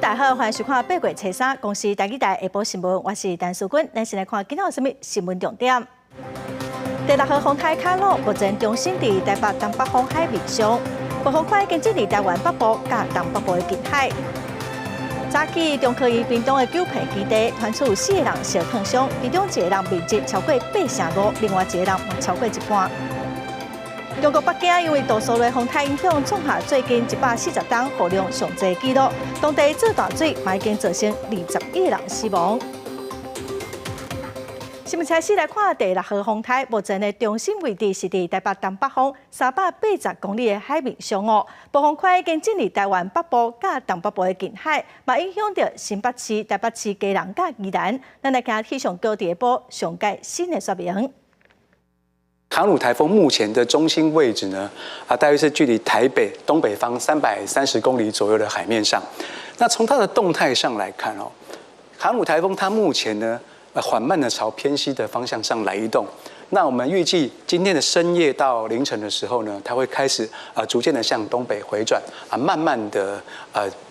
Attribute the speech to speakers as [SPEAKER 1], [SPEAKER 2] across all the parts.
[SPEAKER 1] 大家好，歡迎收看八月初三公視台語台下晡新聞，我是陳淑君。咱先來看今仔有啥物新聞重點。第六號風颱卡努目前中心佇台北東北方海面上，暴風圈已經進入台灣北部佮東北部的近海。早起中科院屏東的九片基地傳出有四個人燒燙傷，其中一個人面積超過八成五，另外一個人嘛超過一半。中國北京因為杜蘇芮風颱影響，創下最近140冬雨量上濟紀錄，當地做大水嘛已經造成21個人死亡。新聞開始來看第六號風颱，目前的中心位置是佇台北東北方380公里的海面上哦。暴風圈已經進入台灣北部佮東北部的近海，嘛影響著新北市、台北市、基隆佮宜蘭。咱來聽氣象局佇下晡上蓋新的說明。
[SPEAKER 2] 卡努颱風目前的中心位置呢，大約是距離台北東北方330公里左右的海面上。那從它的動態上來看哦，卡努颱風它目前呢，緩慢的朝偏西的方向上來移動。那我們預計今天的深夜到凌晨的時候呢，它會開始逐漸的向東北迴轉啊，慢慢的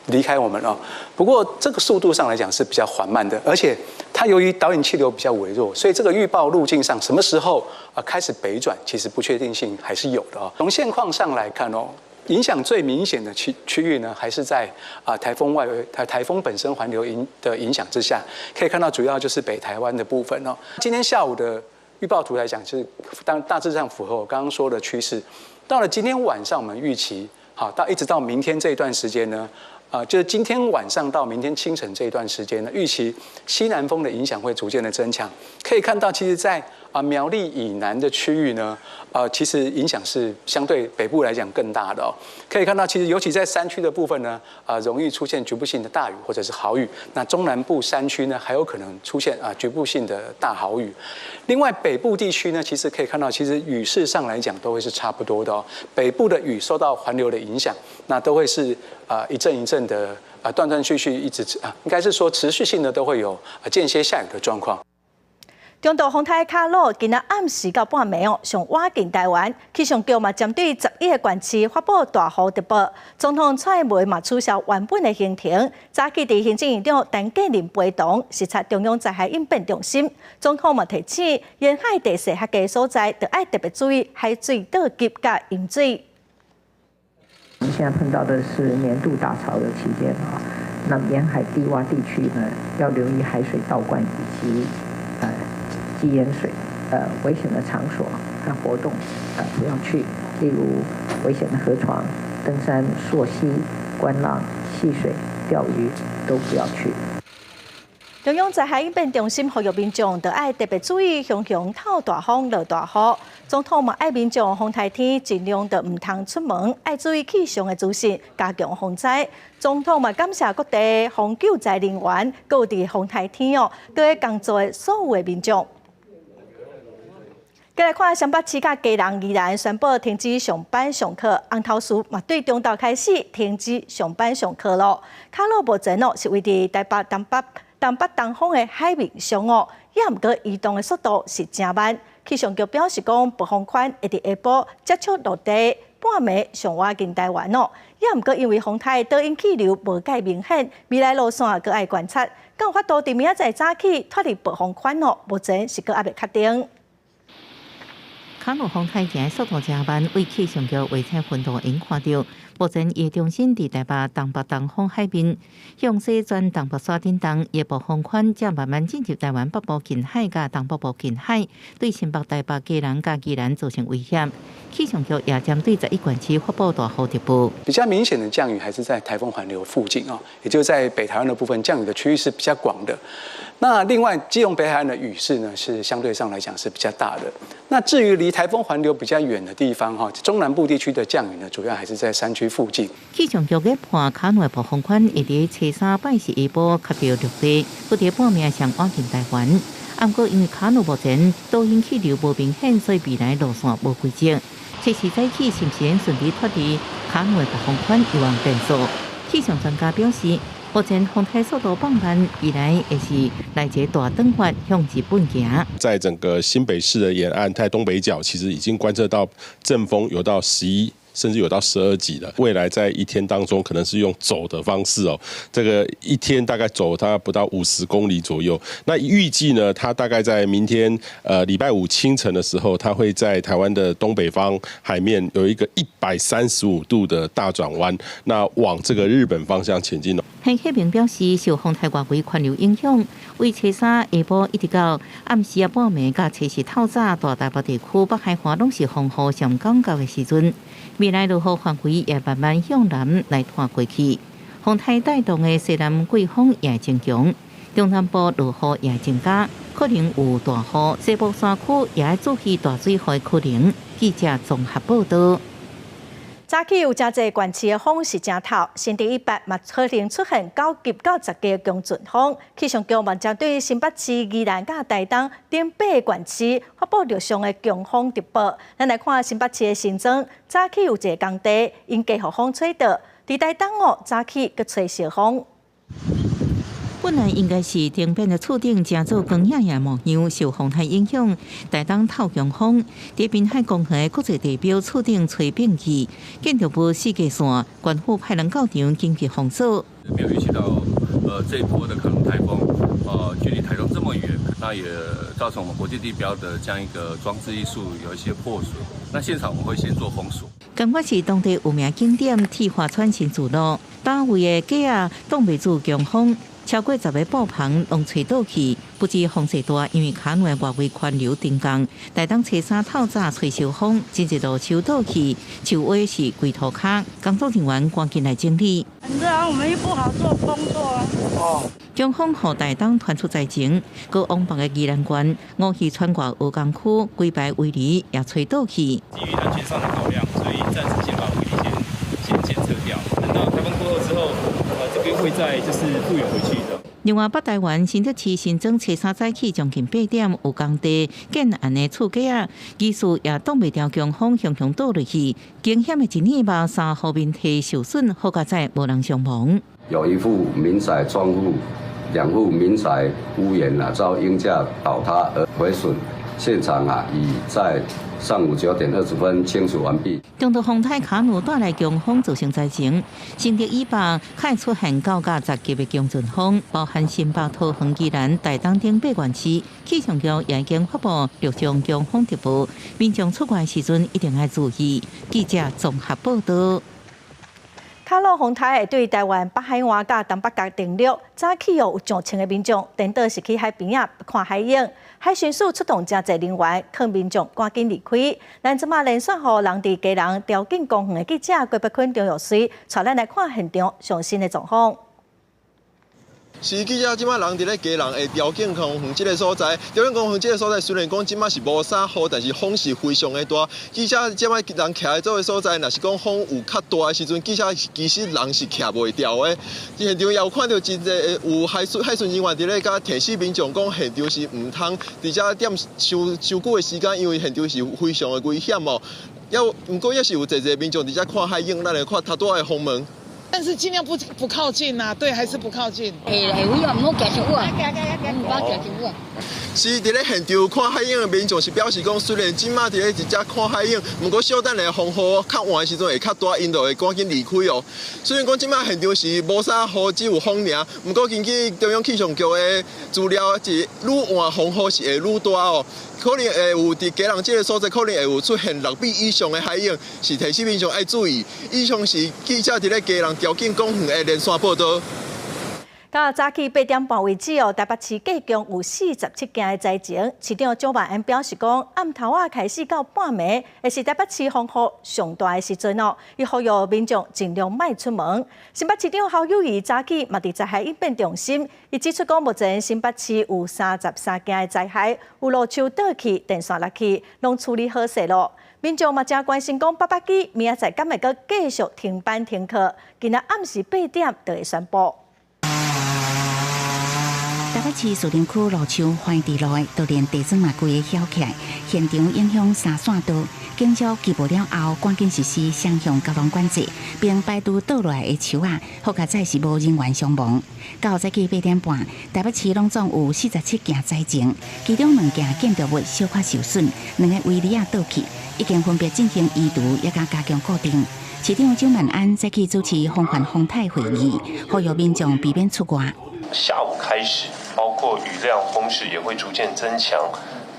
[SPEAKER 2] 離開我們哦。不過這個速度上來講是比較緩慢的，而且它由於導引氣流比較微弱，所以這個預報路徑上什麼時候開始北轉，其實不確定性還是有的哦。從現況上來看哦，影響最明顯的區域呢，還是在颱風外圍，颱風本身環流影響之下，可以看到主要就是北台灣的部分哦。今天下午的預報圖來講，是當大致上符合我剛剛說的趨勢。到了今天晚上，我們預期好到一直到明天這一段時間呢，就是今天晚上到明天清晨這一段時間呢，預期西南風的影響會逐漸的增強。可以看到，其實在苗栗以南的區域呢，其實影響是相對北部來講更大的哦。可以看到，其實尤其在山區的部分呢，容易出現局部性的大雨或者是豪雨。那中南部山區呢，還有可能出現局部性的大豪雨。另外，北部地區呢，其實可以看到，其實雨勢上來講都會是差不多的哦。北部的雨受到環流的影響，那都會是一陣一陣的斷斷續續一直應該是說持續性的都會有間歇下雨的狀況。
[SPEAKER 1] 中度風颱卡努今仔暗時到半暝哦，上倚近台灣，氣象局嘛針對11個縣市發布大雨特報。總統蔡英文嘛取消原本的行程，早起佇行政院長陳建仁陪同視察中央災害應變中心。總統嘛提醒，沿海地勢較低所在，著愛特別注意海水倒急佮淹水。
[SPEAKER 3] 我們現在碰到的是年度大潮的期間啊，那沿海低窪地區呢，要留意海水倒灌以及積淹水，危險的場所和活動，不要去，例如危險的河床、登山、溯溪、觀浪、戲水、釣魚都不要去。
[SPEAKER 1] 中央災害應變中心呼籲民眾，著愛特別注意，常常透大風、落大雨。總統嘛愛民眾風颱天盡量著毋通出門，愛注意氣象的資訊，加強防災。總統嘛感謝各地防救災人員，閣有佇風颱天哦，閣咧工作的所有的民眾。過來看，雙北市佮基隆、宜蘭宣布停止上班上課，紅頭嶼嘛對中晝開始停止上班上課咯。卡努目前哦是位佇台北東北東北東方的海面上哦，也毋過移動的速度是誠慢。氣象局表示講，暴風圈會佇下晡接觸陸地，半暝上倚近台灣哦。也毋過因為風颱導引氣流無蓋明顯，未來路線閣愛觀察。敢有法度佇明仔載早起脫離暴風圈哦？目前是閣猶未確定。
[SPEAKER 4] 卡努風颱行速度誠慢，對氣象局衛星雲圖會看著，目前伊中心佇台北東北東方海面，向西轉東北沙頂東，伊暴風圈正慢慢進入台灣北部近海佮東北部近海，對新北、台北、基隆佮宜蘭造成威脅。氣象局也針對11縣市發布大雨特報。
[SPEAKER 2] 比較明顯的降雨還是在颱風環流附近啊，也就是在北台灣的部分，降雨的區域是比較廣的。那另外，基隆北海岸的雨勢呢，是相對上來講是比較大的。那至於離颱風環流比較遠的地方，哈，中南部地區的降雨呢，主要還是在山區附近。
[SPEAKER 4] 氣象局研判卡努的暴風圈會佇初三拜四下晡較著陸地，閣佇半暝上倚近台灣。毋過因為卡努目前導引氣流無明顯，所以未來路線無規則。初四早起是毋是順利脫離卡努的暴風圈，有望變數。氣象專家表示，目前風颱速度放慢，未來會是來一個大轉彎向日本行。
[SPEAKER 5] 在整個新北市的沿岸，在東北角，其實已經觀測到陣風有到十一甚至有到12級的。未來在一天當中，可能是用走的方式哦，這個一天大概走它不到50公里左右。那預計呢，它大概在明天禮拜五清晨的時候，它會在台灣的東北方海面有一個135度的大轉彎，那往這個日本方向前進。
[SPEAKER 4] 彭克明表示，受風台外圍環流影響，為初三下晡一直到暗時啊半暝，佮初四透早，大台北地區北海岸攏是風雨上緊急的時陣。未來落雨範圍也慢慢向南來拖過去，風台帶動的西南季風也會增強，中南部落雨也會增加，可能有大雨，西部山區也愛注意大水禍的可能。記者綜合報道。
[SPEAKER 1] 早起有誠濟縣市的風是誠透，新竹以北嘛可能出現9級到10級的強陣風。氣象局嘛針對新北市、宜蘭佮台東等八个縣市發布陸上的強風特報。咱來看新北市的新莊，早起有一个工地因家予風吹倒，佇台東哦，早起閣吹小風。
[SPEAKER 4] 本來應該是頂邊的厝頂成做光影影模樣，受風台影響，台東透強風，佇濱海公園的國際地標厝頂吹變去，建築物四界線，縣府派人到場緊急封鎖。
[SPEAKER 6] 沒有預期到，這一波的卡努颱風，距離台東這麼遠，那也造成我們國際地標的這樣一個裝置藝術有一些破損。那現場我們會先做封鎖。
[SPEAKER 4] 共款是當地有名景點鐵華村新自路，單位的架仔擋袂住強風。超過10個布棚攏吹倒去，不止風勢大，因為卡努的外圍環流沉降，台東初三透早吹小風，真濟路樹倒去，樹尾是規塗跤，工作人員趕緊來整理。
[SPEAKER 7] 很熱啊，我們又不好做工作啊。
[SPEAKER 4] 哦。強風予台東傳出災情，閣往北的宜蘭縣五漁村外蚵工區規排圍籬也吹倒去。
[SPEAKER 8] 基於安全上的考量，所以暫時先把圍籬先撤掉。等到颱風過後之後，這邊會再就是復原回去的。
[SPEAKER 4] 另外，北台灣新竹市新莊初三早起將近8點，有工地建案的厝架仔，技師也擋袂牢強風，雄雄倒落去，驚險的一耳目三戶面體受損，好佳哉無人傷亡。
[SPEAKER 9] 有一戶民宅窗戶、兩戶民宅屋檐啊遭鷹架倒塌而毀損，現場啊已在上午9點20分清除完畢。
[SPEAKER 4] 中度風台卡努帶來強風造成災情，新竹以北可出現9到10級的強陣風，包含新北、桃園、宜蘭、台東等八縣市。氣象局也已經發布陸上強風特報，民眾出外時陣一定愛注意。記者綜合報道。
[SPEAKER 1] 卡努風台會對台灣北海岸佮東北角登陸，早起哦有上千个民眾顛倒是去海邊仔看海湧，海巡署出動誠濟人員，勸民眾趕緊離開。咱這馬連線予人佇基隆潮境公園的記者郭北坤、張玉水，帶咱來看現場上新的狀況。
[SPEAKER 10] 是記者這馬人佇咧基隆的潮境公園這个所在，潮境公園這个所在雖然講這馬是無啥雨，但是風是非常的大。記者這馬人徛佇這个所在，若是講風有較大的時陣，記者其實人是徛袂牢的。現場也有看著真濟有海巡人員佇咧共提醒民眾講，現場是毋通佇遮踮傷傷久的時間，因為現場是非常的危險哦。也毋過也是有濟濟民眾佇遮看海湧，咱來看頭拄仔的風門。
[SPEAKER 11] 但是盡量不靠近啊，對，還是不靠近。
[SPEAKER 12] 會會啊，毋好行傷遠啊，毋好行傷遠。
[SPEAKER 10] 是佇咧現場看海湧的民眾是表示講，雖然這馬佇咧佇遮看海湧，毋過小等下風雨較晚的時陣會較大，𪜶就會趕緊離開哦。雖然講這馬現場是無啥雨，只有風爾，毋過根據中央氣象局的資料，是愈晚風雨是會愈大哦。可能會有佇基隆這个所在，可能會有出現6米以上的海湧，是提醒民眾愛注意。以上是記者佇咧基隆潮境公園的連線報道。
[SPEAKER 1] 到早起8點半為止哦，台北市計共有47件的災情。市長蔣萬安表示講，暗頭仔開始到半暝，會是台北市風雨上大的時陣哦。伊呼籲民眾盡量莫出門。新北市長侯友宜早起嘛佇災害應變中心，伊指出講，目前新北市有33件的災害，有路樹倒去、電線落去，攏處理好勢囉。民眾嘛誠關心講，八八機明仔載敢會閣繼續停班停課？今仔暗時8點就會宣布。
[SPEAKER 4] 台
[SPEAKER 13] 台北市士林區蘆洲環地路的導電地磚嘛，規个掀起來，現場影響三線道。警消緝捕了後，趕緊實施雙向交通管制，並排除倒落來的樹仔，好佳哉是無人員傷亡。到早起8點半，台北市攏總有47件災情，其中兩件建築物小可受損，兩个圍籬仔倒去，已經分別進行移除，也共加強固定。市長蔣萬安早起主持防範風颱會議，呼籲民眾避免出外。
[SPEAKER 14] 下午開始，包括雨量、風勢也會逐漸增強。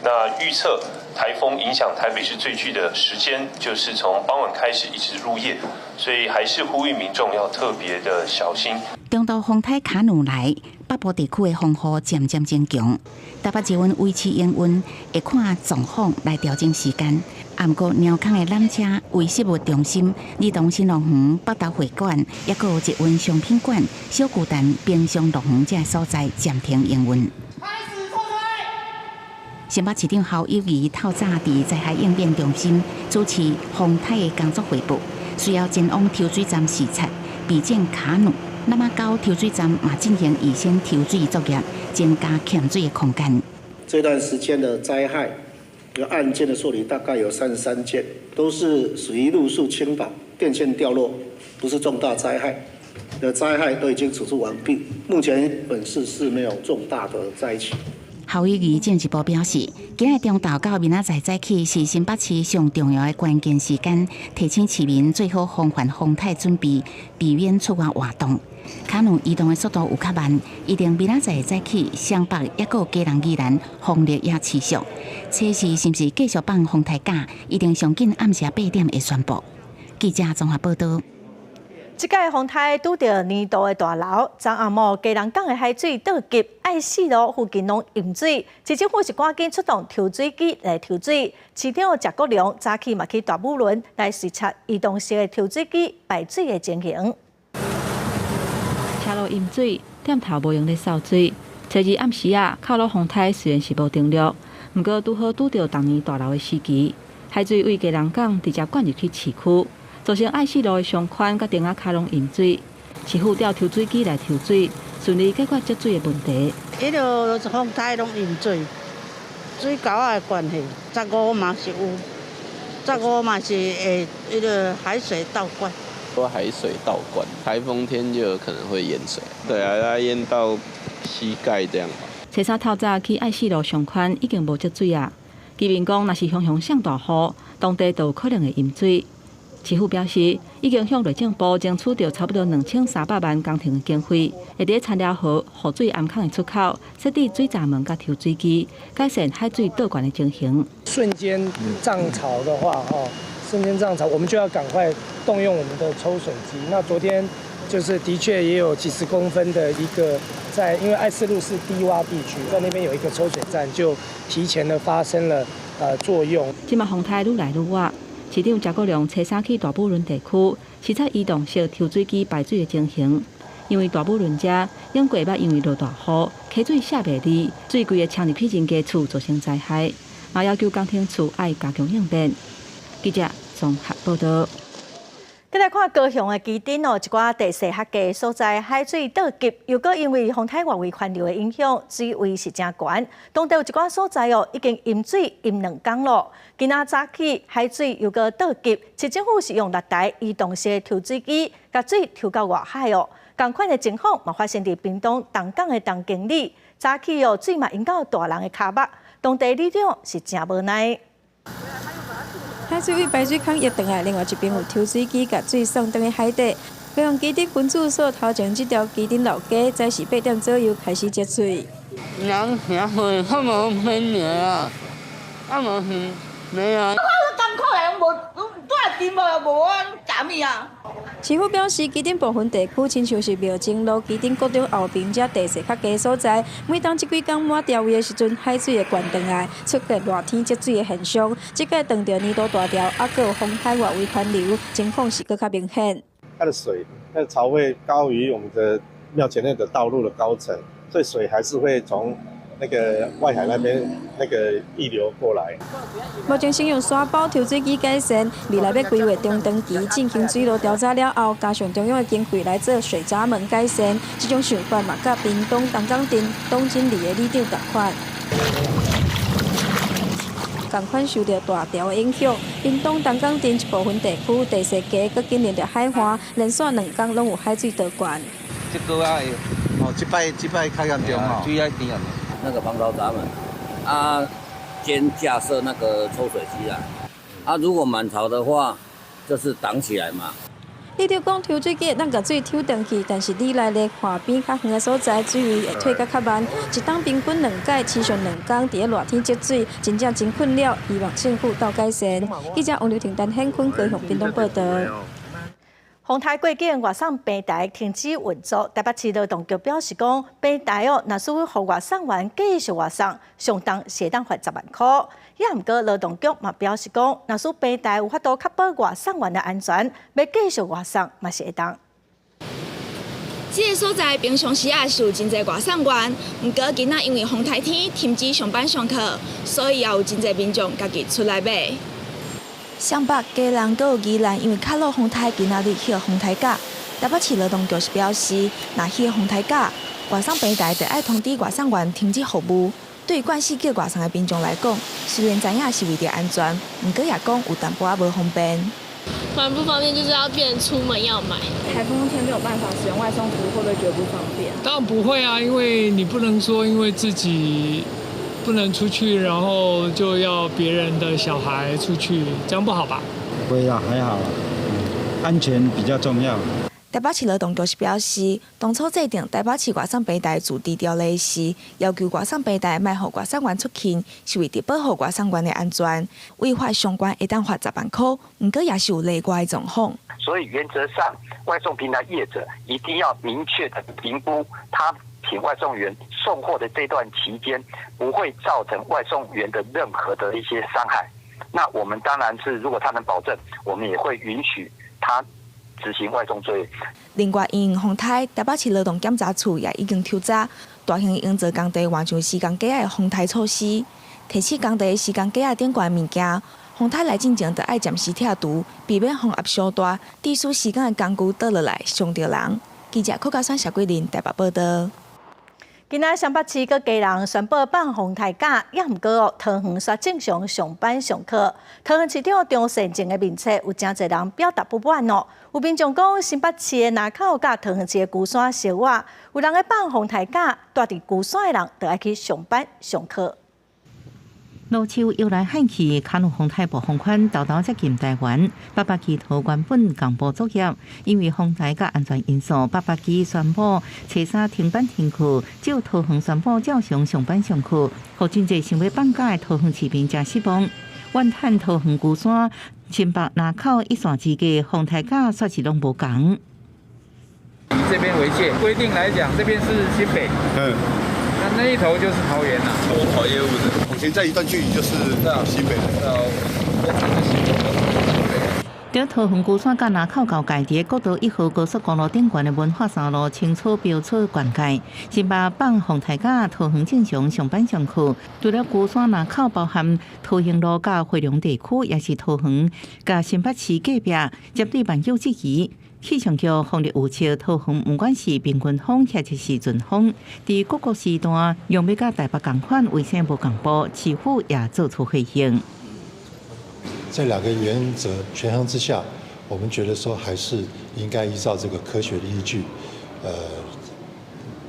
[SPEAKER 14] 那預測颱風影響台北市最劇的時間，就是從傍晚開始一直入夜，所以還是呼籲民眾要特別的小心。
[SPEAKER 13] 中度風颱卡努來，北部地區的風雨漸漸增強，台北捷運維持營運，會看狀況來調整時間。毋過貓空的纜車、遺失物中心、兒童新樂園、北投會館，抑閣有捷運商品館、小巨蛋、冰上樂園這所在暫停營運。新北市長侯友宜透早佇災害應變中心主持風颱的工作匯報，隨後前往抽水站視察備戰卡努。那麼到抽水站嘛進行預先抽水作業，增加潛水的空間。
[SPEAKER 15] 這段時間的災害有案件的受理大概有33件，都是屬於路樹傾倒、電線掉落，不是重大災害。的災害都已經處置完畢，目前本市是沒有重大的災情。
[SPEAKER 13] 侯友宜進一步表示，今日中晝到明仔載早起是新北市上重要的關鍵時間，提醒市民做好防範風颱準備，避免出外活動。卡努移動的速度有較慢，預定明仔載早起，雙北抑閣基隆、宜蘭風力也持續。測試是毋是繼續放風颱假，一定上緊暗時8點會宣布。記者綜合報道。
[SPEAKER 1] 這屆風颱拄著年度的大澇，昨暗暝基隆港的海水倒急，愛四路附近攏淹水，市政府是趕緊出動抽水機來抽水。市長謝國樑早起嘛去大武崙來視察移動式的抽水機排水的情形。
[SPEAKER 16] 車路淹水，店頭無閒咧掃水。初二暗時仔，卡努風颱雖然是無登陸，毋過拄好拄著逐年大澇的時期，海水對基隆港直接灌入去市區。造成愛四路的商圈佮店仔跤攏淹水，市府調抽水機來抽水，順利解決積水的問題。
[SPEAKER 7] 彼个風颱攏淹水，水溝仔的關係，15嘛是有，15嘛是會彼个海水倒灌。
[SPEAKER 17] 說海水倒灌，颱風天就有可能會淹水。對啊，它淹到膝蓋這樣。
[SPEAKER 16] 初三透早去愛四路商圈已經無積水啊。居民講，若是常常上大雨，當地就有可能會淹水。市府表示，已經向內政部爭取著差不多2300萬工程的經費，會佇田寮河雨水頷孔的出口設置水閘門佮抽水機，改善海水倒灌的情形。
[SPEAKER 18] 瞬間漲潮的話，吼，瞬間漲潮，我們就要趕快動用我們的抽水機。那昨天就是的確也有幾十公分的一個在，因為愛四路是低窪地區，在那邊有一個抽水站，就提前的發生了作用。
[SPEAKER 16] 這馬風颱愈來愈倚。市長謝國樑初三去大武崙地區視察移動式抽水機排水的情形，因為大武崙遮頂過捌因為落大雨，溪水卸袂離，水規个衝入去人家厝，造成災害，嘛要求工程處愛加強應變。記者綜合報道。
[SPEAKER 1] 再來看高雄的旗津哦，一寡地勢較低所在海水倒急，又閣因為風颱外圍環流的影響，水位是誠懸。當地有一寡所在哦，已經淹水淹2工咯。今仔早起海水又閣倒急，市政府是用六台移動式抽水機，共水抽到外海哦。仝款的情況嘛發生佇屏東東港的東經里，早起哦水嘛淹到大人的跤目，當地里長是誠無奈。
[SPEAKER 19] 海水對排水孔溢轉來，另外一邊有抽水機共水送轉去海底。高雄旗津分駐所頭前這條旗津老街，早時8點左右開始積水。
[SPEAKER 20] 兩條水，他們沒啊，他們沒啊。
[SPEAKER 7] 我艱苦來，無，住地無無啊，食物啊？
[SPEAKER 19] 市府表示，旗津部分地區親像是廟前路、旗津國中後爿這地勢較低所在，每當這幾工滿潮位的時陣，海水會灌轉來，出現熱天積水的現象。這擺碰著年度大潮，猶閣有風颱外圍環流，情況是閣較明顯。
[SPEAKER 21] 它的水，它的潮位高於我們的廟前內的道路的高層，所以水還是會從那個外海那邊那個溢流過來。
[SPEAKER 19] 目前先用沙包抽水機改善，未來欲規劃中長期進行水路調查了後，加上中央的經費來做水閘門改善，這種想法嘛，佮屏東東港鎮董錦麗的里長仝款。仝款受著大潮的影響，屏東東港鎮一部分地區地勢低，閣緊鄰著海岸，連續兩工攏有海水倒灌。
[SPEAKER 22] 這個啊，哦，這擺這擺較嚴重哦，水愛甜啊。
[SPEAKER 23] 那個防潮閘門啊，兼架設那個抽水機啊，啊，如果滿潮的話，就是擋起來嘛。
[SPEAKER 19] 里長講抽水機會當共水抽轉去，但是里內咧岸邊較遠的所在，水位會退甲較慢。一冬平均兩擺，持續兩工佇咧熱天積水，真正真困擾。希望政府鬥改善。記者王劉婷、陳顯坤高雄屏東報導。
[SPEAKER 1] 風颱過境，外送平台停止運作。台北市勞動局表示講，平台哦，若是予外送員繼續外送，上重是會當罰10萬箍。也毋過勞動局嘛表示講，若是平台有法度確保外送員的安全，欲繼續外送嘛是會當。
[SPEAKER 24] 這个所在平常時也是有真濟外送員，毋過今仔因為風颱天停止上班上課，所以也有真濟民眾家己出來買。
[SPEAKER 25] 雙北、基隆、閣有宜蘭，因為卡努風颱今仔日歇風颱假。台北市勞動局是表示，若歇風颱假，外送平台就愛通知外送員停止服務。對於慣勢叫外送的民眾來講，雖然知影是為著安全，毋過也講有淡薄仔無方便。
[SPEAKER 26] 蠻不方便，就是要變出門要買。
[SPEAKER 27] 颱風天沒有辦法使用外送服務，會不會覺得不方便？
[SPEAKER 28] 當然不會啊，因為你不能說因為自己不能出去，然後就要別人的小孩出去，這樣不好吧？
[SPEAKER 29] 不會啊，還好，安全比較重要。
[SPEAKER 25] 台北市勞動局是表示，當初制定台北市外送平台自治條例時，要求外送平台莫予外送員出勤，是為著保護外送員的安全。違法上懸會當罰10萬箍，毋過也是有例外的狀況。
[SPEAKER 30] 所以原則上，外送平台業者一定要明確的評估，他請外送員送貨的這段期間，不會造成外送員的任何的一些傷害。那我們當然是，如果他能保證，我們也會允許他執行外送作業。
[SPEAKER 25] 另外，因應風颱，台北市勞動檢查處也已經抽查大型營造工地換上施工架的防颱措施，提醒工地施工架頂懸物件，風颱來進前就愛暫時拆除，避免風壓傷大，致使施工的工具倒落來傷著人。記者柯家山、謝桂林台北報導。
[SPEAKER 1] 今仔雙北市閣基隆宣布放風颱假，也毋過哦，桃園煞正常上班上課。桃園市長張善政的面冊有誠濟人表達不滿哦。有民眾講，新北市的林口佮桃園市的龜山相倚，有人咧放風颱假，蹛佇龜山的人就愛去上班上課。
[SPEAKER 4] 羅樹搖來喊去，卡努風颱暴風圈沓沓接近台灣，八八機桃原本共部作業，因為風颱佮安全因素，八八機宣布初三停班停課，只有桃園宣布照常上班上課，予真濟想欲放假的桃園市民誠失望。怨嘆桃園龜山、新北林口一線之隔，風颱假煞是攏無仝。
[SPEAKER 31] 以這邊為界，規定來講，這邊是新北。那那一頭就是桃園啦。
[SPEAKER 10] 我跑業務的，往前再一段距離就是新北。
[SPEAKER 4] 佇桃園龜山佮林口交界，佇國道1號高速公路頂懸的文化三路清楚標出邊界。新北放風颱假，桃園正常上班上課。除了龜山林口，包含桃園路佮回龍地區，也是桃園佮新北市隔壁，針對網友質疑。氣象局風力預測，桃園毋管是平均風抑是陣風，佇各個時段用欲佮台北仝款，為啥無仝步？市府也做出回應。
[SPEAKER 32] 在兩個原則權衡之下，我們覺得說還是應該依照這個科學的依據。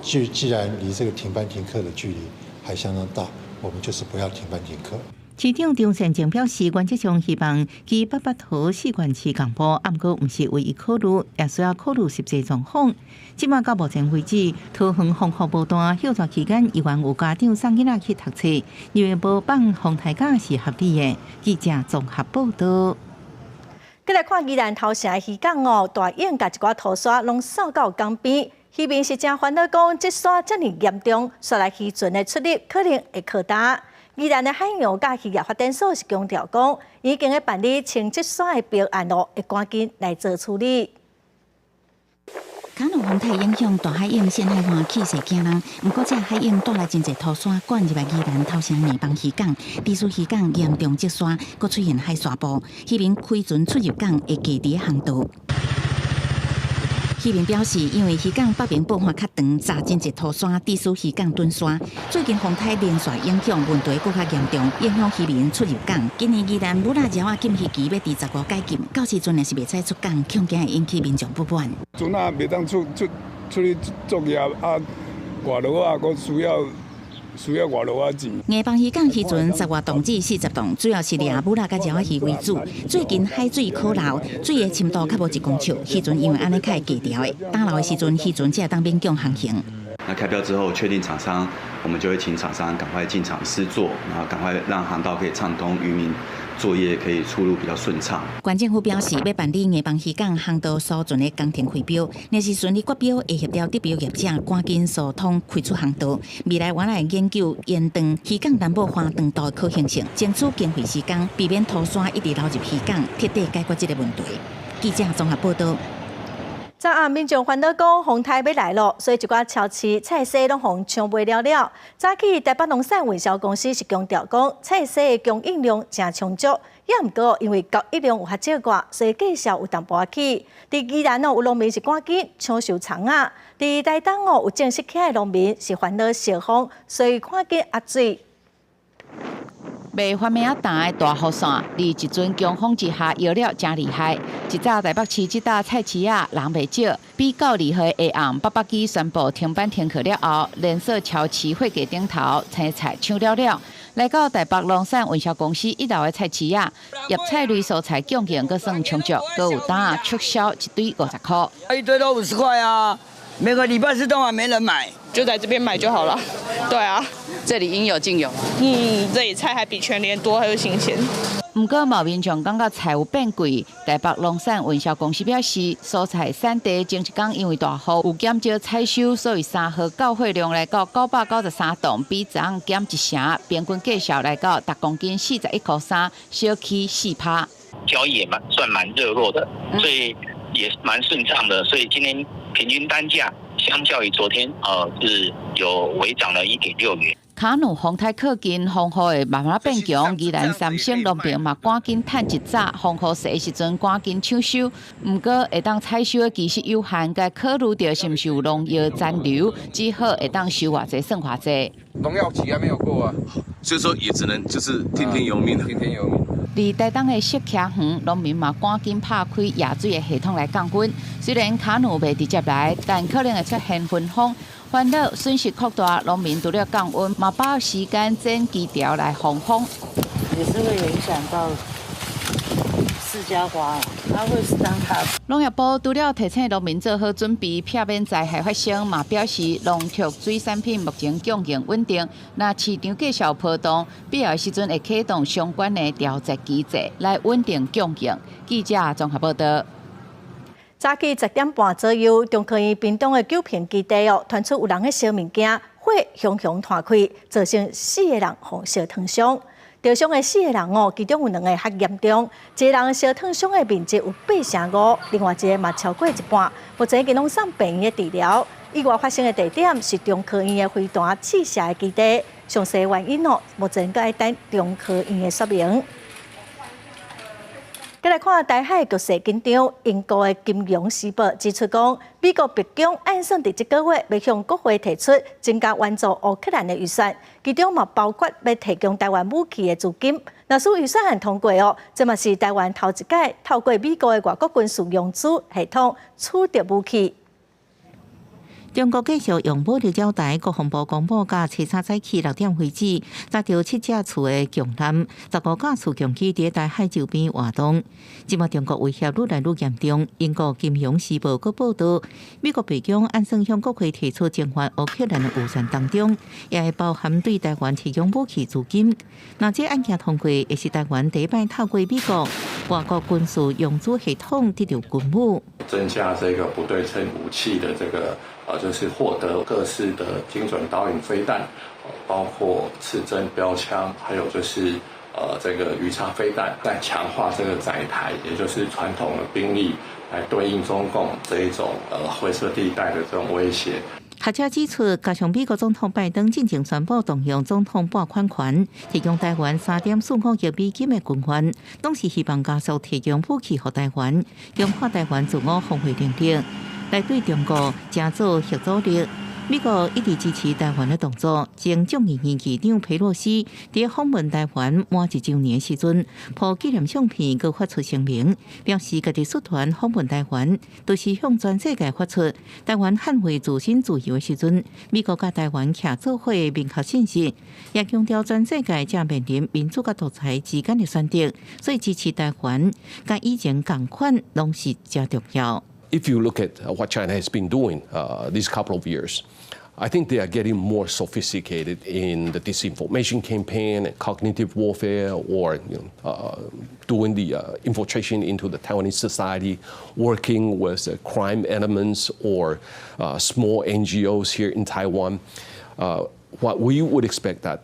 [SPEAKER 32] 既然離這個停班停課的距離還相當大，我們就是不要停班停課。
[SPEAKER 4] 市長張善政表示，原則上希望基八八桃四縣市仝步，毋過毋是唯一考慮，也需要考慮實際狀況。這馬到目前為止，桃園風雨無斷，歇暑期間依然有家長送囡仔去讀冊，認為無放風颱假是合理的。記者綜合報導。
[SPEAKER 1] 閣來看宜蘭頭城的漁港哦，大湧共一寡土沙攏掃到港邊，漁民是誠煩惱，講積沙遮爾嚴重，煞來漁船的出入可能會擴大。宜蘭的海洋佮漁業發展所是強調講，已經咧辦理清積沙的標案咯，會趕緊來做處理。
[SPEAKER 2] 卡努風颱影響大海湧線海岸氣勢驚人，毋過這海湧帶來真濟土沙灌入來宜蘭頭城硬枋漁港，致使漁港嚴重積沙，閣出現海沙暴，漁民開船出入港會卡佇航道。漁民表示，因為漁港北爿駁岸較長，閘真濟土沙，致使漁港囤沙。最近風颱連續影響問題閣較嚴重，影響漁民出入港。今年宜蘭母仔鰇仔禁漁期欲佇15解禁，到時陣若是袂使出港，恐驚會引起民眾不滿。
[SPEAKER 3] 船仔袂當出去作業啊，外勞仔閣需要外勞仔錢。
[SPEAKER 2] 硬枋漁港漁船10外棟至40棟，主要是掠母仔佮鰇仔魚為主。最近海水可流，水的深度較無1公尺，漁船因為按呢較會低調的。打撈的時陣，漁船才會當勉強航行。
[SPEAKER 5] 那開標之後，確定廠商，我們就會請廠商趕快進場施作，然後趕快讓航道可以暢通，漁民作業可以出入比較順暢。
[SPEAKER 2] 縣政府表示，欲辦理硬枋漁港航道疏浚的工程開標，若是順利決標，會協調得標業者趕緊疏通開出航道。未來我來研究延長漁港南部岸長度的可行性，爭取經費時間，避免土沙一直流入漁港，徹底解決這個問題。記者綜合報道。
[SPEAKER 1] 昨暗民眾煩惱講風颱欲來囉，所以一寡超市菜蔬攏予搶賣了了。早起台北農產運銷公司是強調講，菜蔬的供應量誠充足，也毋過因為交易量有較少寡，所以價數有淡薄仔起。佇宜蘭哦，有農民是趕緊搶收蔥仔；佇台東哦，有種釋茄的農民是煩惱燒風，所以趕緊壓水。
[SPEAKER 6] 賣番麥仔擔的大雨傘，佇一陣強風之下搖了誠厲害。一早台北市這搭菜市仔人袂少，比較2號下暗北北基宣布停班停課了後，連鎖超市貨架頂頭青菜搶了了。來到台北農產運銷公司一樓的菜市仔，葉菜類蔬菜供應閣算充足，閣有擔仔促銷一堆50塊。
[SPEAKER 8] 一堆都50塊啊！每個禮拜四都還沒人買，
[SPEAKER 27] 就在這邊買就好了。對啊，
[SPEAKER 6] 這裡應有盡有。
[SPEAKER 27] 嗯，這裡菜還比全聯多，還有新鮮。
[SPEAKER 6] 毋過，嘛有民眾感覺菜有變貴。台北農產運銷公司表示，蔬菜產地前一工因為大雨有減少採收，所以3號到貨量來到993噸，比昨昏減一成，平均價數來到逐公斤41塊3，小起4趴。
[SPEAKER 9] 交易也蠻算蠻熱絡的，所以也蠻順暢的，所以今天平均單價相較於昨天，是有微漲了1.6元。
[SPEAKER 6] 卡努風颱靠近，風雨會慢慢變強。宜蘭三星農民嘛，趕緊趁一早風雨細的時陣，趕緊搶收。毋過會當採收的其實有限，該考慮著是毋是有農藥殘留，只好會當收偌濟算偌濟。
[SPEAKER 31] 農藥期還沒有過啊，
[SPEAKER 11] 所以說也只能就是聽天由命，
[SPEAKER 31] 聽天由命。
[SPEAKER 6] 佇台東的釋茄園，農民嘛趕緊拍開壓水的系統來降溫。雖然卡努袂直接來，但可能會出現焚風，煩惱損失擴大。農民除了降溫，嘛把握時間剪枝條來防風。
[SPEAKER 7] 也是會影響到釋迦花，它會傷它。
[SPEAKER 6] 農業部除了提醒農民做好準備，避免災害發生，嘛表示農特水產品目前供應穩定。若市場價數波動，必要時陣會啟動相關的調節機制來穩定供應。記者綜合報道。
[SPEAKER 1] 早起10點半左右，中科院屏東的九坪基地哦，傳出有人咧燒物件，火熊熊湠開，造成四個人予燒燙傷。受傷的四個人哦，其中有兩個較嚴重，一個人燒燙傷的面積有8成5，另外一個嘛超過一半，目前已經攏送病院治療。意外發生的地點是中科院的飛彈試射的基地，詳細原因哦，目前閣愛等中科院的說明。再來看台海局勢緊張，英國的《金融時報》指出講，美國白宮按算佇這個月欲向國會提出增加援助烏克蘭的預算，其中嘛包括欲提供台灣武器的資金。若是預算案通過哦，這嘛是台灣頭一擺透過美國的外國軍事融資系統取得武器。
[SPEAKER 4] 中國繼續用武力擾台，國防部公布，佮初三早起6點開始，查著七架次的強艦，15架次強機佇台海周邊活動。這馬中國威脅愈來愈嚴重。英國金融時報閣報道，美國白宮按算向國會提出增援烏克蘭的預算當中，也會包含對台灣提供武器資金。若這案件通過，會是台灣第一擺透過美國外國軍事融資系統得著軍武，
[SPEAKER 12] 增加這個不對稱武器的這個。就是獲得各式的精準導引飛彈，包括刺針標槍，還有就是這個魚叉飛彈，在強化這個載台，也就是傳統的兵力來對應中共這一種灰色地帶的這種威脅。
[SPEAKER 4] 學者指出，加上美國總統拜登進前宣布動用總統撥款權，提供台灣3.45億美金的軍援，攏是希望加速提供武器予台灣，強化台灣自我防衛能力，來對中國成做嚇阻力。美國一直支持台灣的動作。前眾議院議長佩洛西佇訪問台灣滿一週年時陣，鋪紀念相片，閣發出聲明，表示家己率團訪問台灣，都是向全世界發出台灣捍衛自身自由的時陣，美國佮台灣徛做伙的明確信息，也強調全世界正面臨民主佮獨裁之間的選擇，所以支持台灣，佮以前仝款，攏是誠重要。
[SPEAKER 13] If you look at what China has been doing these couple of years, I think they are getting more sophisticated in the disinformation campaign and cognitive warfare, or doing the infiltration into the Taiwanese society, working with crime elements or small NGOs here in Taiwan. What we would expect that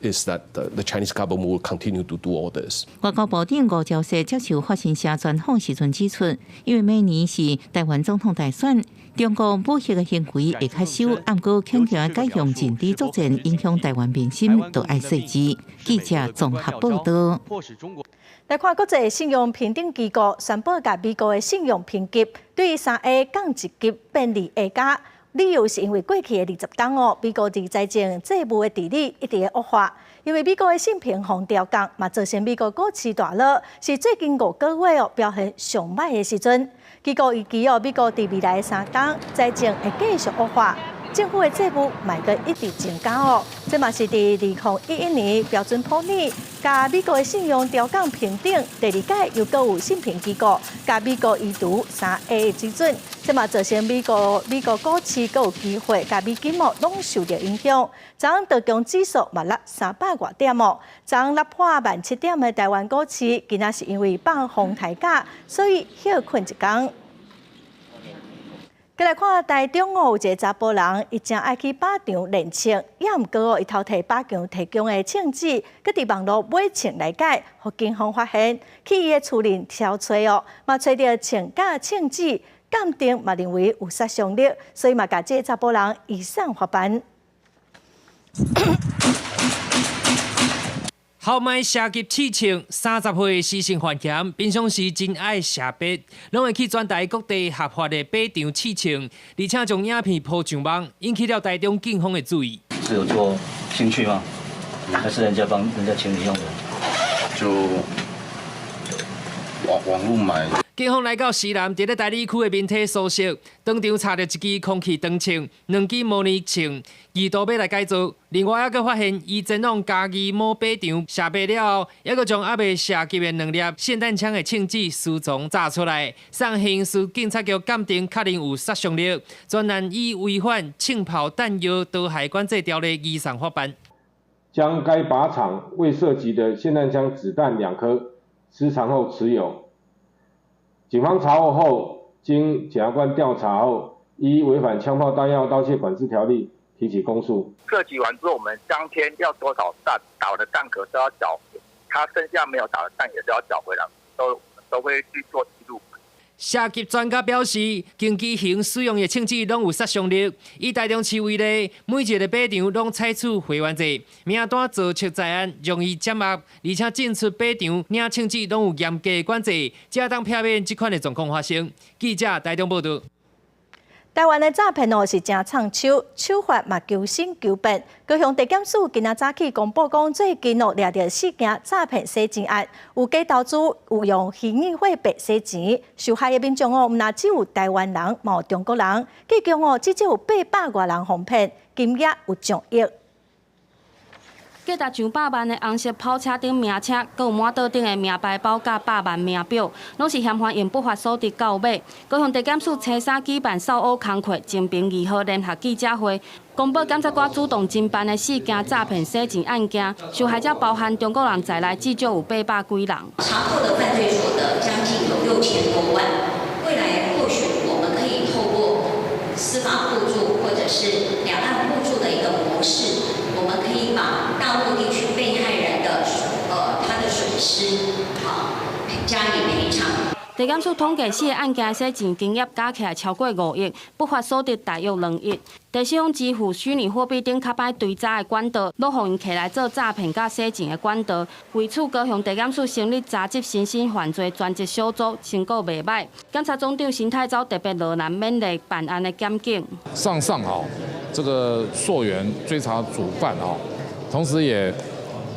[SPEAKER 13] is that the Chinese government will continue to do all this.
[SPEAKER 4] 外交部長吳釗燮接受法新社專訪時陣指出，因為明年是台灣總統大選，中國武嚇的行為會較少，毋過強強改用認知作戰影響台灣民心，都愛細緻。記者綜合報道。
[SPEAKER 1] 來看國際信用評等機構宣布，共美國的信用評級對3A 降一級變2A+。理由是因為過去的20冬哦，美國佇財政債務的治理一直咧惡化，因為美國的信評予調降，嘛造成美國股市大落，是最近5個月哦表現上䆀的時陣。機構預期哦，美國佇未來的3冬財政會繼續惡化，政府的債務嘛會閣一直增加哦。這嘛是佇2011年標準普爾共美國的信用調降評等，第二屆又閣有信評機構共美國移除3A 的水準。這嘛造成美國股市閣有機會，佮美金哦攏受著影響。昨昏道瓊指數嘛落300外點哦。昨昏落破17,000點的台灣股市，今仔是因為放風颱假，所以歇睏一工。閣來看台中哦，有一个查埔人，伊誠愛去靶場練槍，也毋過哦，伊偷提靶場提供的槍支，閣佇網路買槍來改，予警方發現，去伊的厝裡搜揣哦，嘛揣著槍佮槍支，鑑定嘛認為有殺傷力，所以嘛共這个查埔人移送法辦。
[SPEAKER 14] 豪邁射擊試槍，30歲施姓范強，平常時真愛射靶，攏會去全台各地合法的靶場試槍，而且將影片鋪上網，引起了台中警方的注意。
[SPEAKER 15] 是有做興趣嗎？還是人家幫人家請你用的？
[SPEAKER 11] 就網網路買。
[SPEAKER 14] 警方來到西南，佇咧大里區的民體搜索，當場查著一支空氣長槍、兩支模擬槍，疑圖欲來改造。另外，猶閣發現，伊前往嘉義某靶場射靶了後，猶閣將猶未射擊的兩粒霰彈槍的槍支私藏炸出來，送刑事警察局鑑定，確認有殺傷力，專案以違反槍炮彈藥刀械管制條例移送法辦。
[SPEAKER 16] 將該靶場未射擊的霰彈槍子彈兩顆私藏後持有。警方查獲後，經檢察官調查後，依違反槍炮彈藥刀械管制條例提起公訴。
[SPEAKER 9] 射擊完之後，我們當天要多少彈，打完的彈殼都要繳，他剩下沒有打的彈也是要繳回來，都會去做記錄。
[SPEAKER 14] 射擊專家表示，攻擊型使用的槍支攏有殺傷力。以台中市為例，每一个靶場攏採取會員制，名單造冊在案，容易掌握，而且進出靶場領槍支攏有嚴格管制，才當避免這款的狀況發生。記者台中報道。
[SPEAKER 1] 台灣的詐騙哦是誠創手，手法嘛求新求變。高雄地檢署今仔早起公布講，最近哦掠著四件詐騙洗錢案，有假投資，有用虛擬貨幣洗錢，受害的民眾哦，毋但只有台灣人，嘛有中國人，計共哦至少有800外人予騙，金額有上億。
[SPEAKER 17] 價值上百萬的紅色跑車頂名車，閣有滿桌頂的名牌包佮百萬名錶，攏是嫌犯用不法所得購買。高雄地檢署初三舉辦掃烏工課偵緘二號聯合記者會，公布檢察官主動偵辦的四件詐騙洗錢案件，受害者包含中國人在內，至少有800幾人。
[SPEAKER 18] 查獲的犯罪所得將近有6000多萬，未來或許我們可以透過司法互助或者是兩岸互助的一個模式，我們可以把大陸地區被害人的
[SPEAKER 17] 地檢署統計四个案件洗錢金額加起來超過5億，不法所得大約2億。第四種支付虛擬貨幣等較歹追查的管道，攏予𪜶摕來做詐騙佮洗錢的管道。為此，高雄地檢署成立查緝新興犯罪專責小組，成果袂䆀。檢察總長沈泰昭特別落難勉勵辦案的檢警。
[SPEAKER 10] 上上啊，這個溯源追查主犯啊，同時也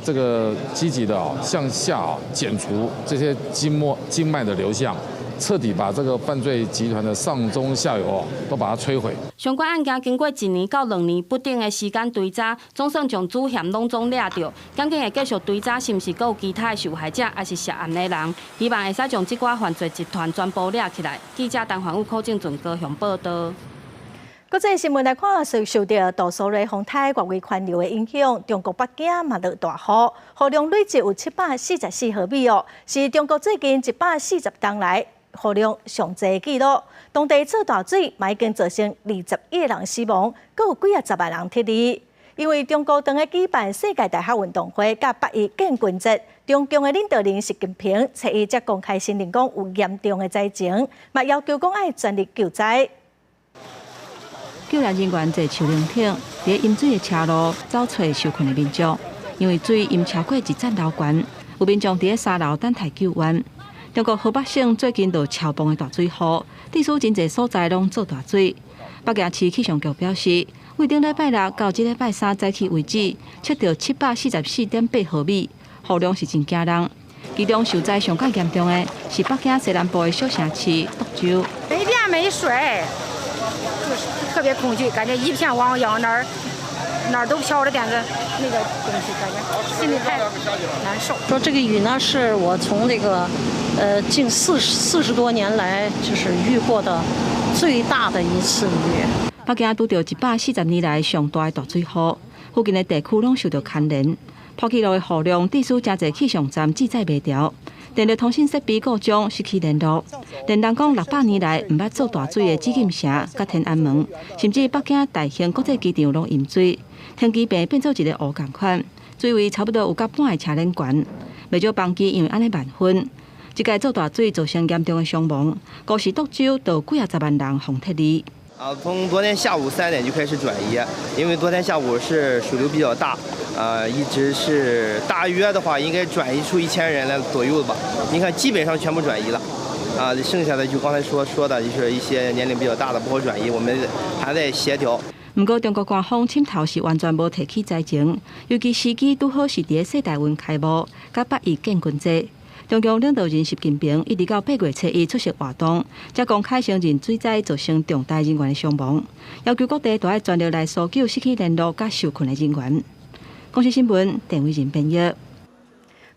[SPEAKER 10] 這個積極的啊向下啊剪除這些經脈的流向。徹底把這個犯罪集團的上中下游都把它摧毀。
[SPEAKER 17] 相關案件經過1年到2年不等的時間追查，總算將主嫌攏總掠著。檢警會繼續追查，是毋是閣有其他的受害者，抑是涉案的人？希望會使將這寡犯罪集團全部掠起來。記者陳環宇、柯正俊高雄報導。
[SPEAKER 1] 國際新聞來看，受著杜蘇芮風颱外圍環流的影響，中國北京嘛落大雨，雨量累計有744毫米哦，是中國最近140冬來雨量上濟的紀錄。當地做大水，嘛已經造成21個人死亡，閣有幾仔十萬人撤離。因為中國當咧舉辦世界大學運動會佮八一建軍節，中共的領導人習近平初一才公開承認講有嚴重的災情，嘛要求講愛全力救災。
[SPEAKER 19] 救援人員坐樹林頂，佇淹水的車路走揣受困的民眾，因為水淹超過一層樓懸，有民眾佇咧三樓等待救援。中國河北省最近落超磅的大水雨，致使真濟所在攏做大水。北京市氣象局表示，對頂禮拜六到這禮拜三早起為止，測著744.8毫米，雨量是真驚人。其中受災上較嚴重的是北京西南部的小城市涿州。
[SPEAKER 20] 沒電沒水，就是特別恐懼，感覺一片汪洋，哪兒哪兒都飄着點個那個東西，感覺心裡太難受。
[SPEAKER 21] 說這個雨呢，是我從這個近40多年來就是遇過的最大的一次雨。
[SPEAKER 19] 北京拄著140年來上大的大水雨，附近的地區攏受著牽連。破紀錄的雨量，致使誠濟氣象站記載袂牢，電力通信設備故障失去聯絡。連人講600年來毋捌做大水的紫禁城、佮天安門，甚至北京大興國際機場攏淹水，停機坪變做一個湖仝款，水位差不多有佮半个車輪懸。袂少班機因為按呢慢分。這擺做大水造成嚴重的傷亡，光是涿州就有幾仔十萬人予撤離。
[SPEAKER 22] 啊，從昨天下午3點就開始轉移，因為昨天下午是水流比較大，一直是大約的話應該轉移出1000人來左右吧。你看，基本上全部轉移了，啊，剩下的就剛才說的，就是一些年齡比較大的不好轉移，我們還在協調。
[SPEAKER 19] 毋過，中國官方凊頭是完全無提起災情，尤其時機拄好是佇咧世大運開幕，佮八一建軍節。中共領導人習近平一直到8月初一出席活動，才公開承認水災造成重大人員的傷亡，要求各地都愛全力來搜救失去聯絡佮受困的人員。公視新聞，鄧偉仁編譯。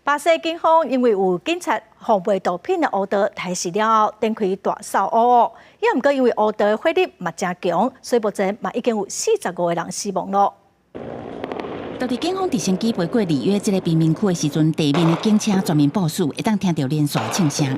[SPEAKER 1] 巴西警方因為有警察販賣毒品的烏道提示了後，展開大掃烏。也毋過因為烏道的火力嘛誠強，所以目前嘛已經有45個人死亡囉。
[SPEAKER 2] 當佇警方直升機飛過里約這个貧民區的時陣，地面的警車全面部署，會當聽著連續槍聲。